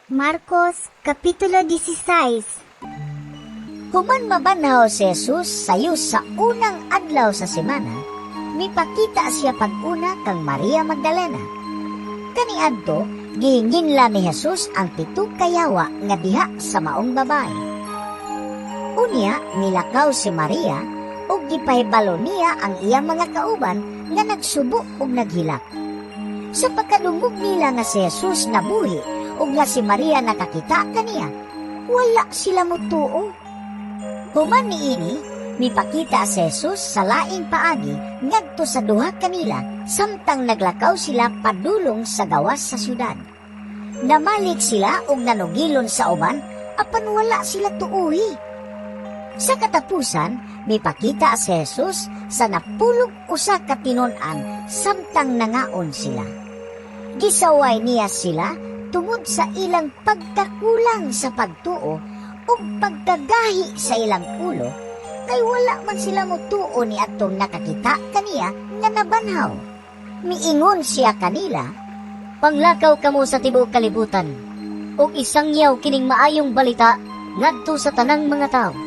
Marcos, Kapitulo 16. Human mabanhaw si Jesus sayo sa unang adlaw sa semana, mipakita siya pag-una kang Maria Magdalena. Kaniadto, gihinginla ni Jesus ang pito ka yawa nga diha sa maong babae. Unya, milakaw si Maria ug gipahibalo niya ang iyang mga kauban nga nagsubo ug naghilak. Sa pagkadungog nila nga si Jesus nabuhi ug nga si Maria nakakita kaniya, wala sila motuo. Human niini, mipakita si Jesus sa laing paagi ngadto sa duha kanila samtang naglakaw sila padulong sa gawas sa syudad. Namalik sila ug nanugilon sa uban apan wala sila tuuhi. Sa katapusan, mipakita si Jesus sa 11 ka tinun-an samtang nangaon sila. Gisaway niya sila tungod sa ilang pagkakulang sa pagtuo ug pagkagahi sa ilang ulo kay wala man sila motuo ni atong nakakita kaniya nga nabanhaw. Miingon siya kanila, "Panglakaw kamo sa tibuok kalibutan ug isangyaw kining maayong balita ngadto sa tanang mga tawo."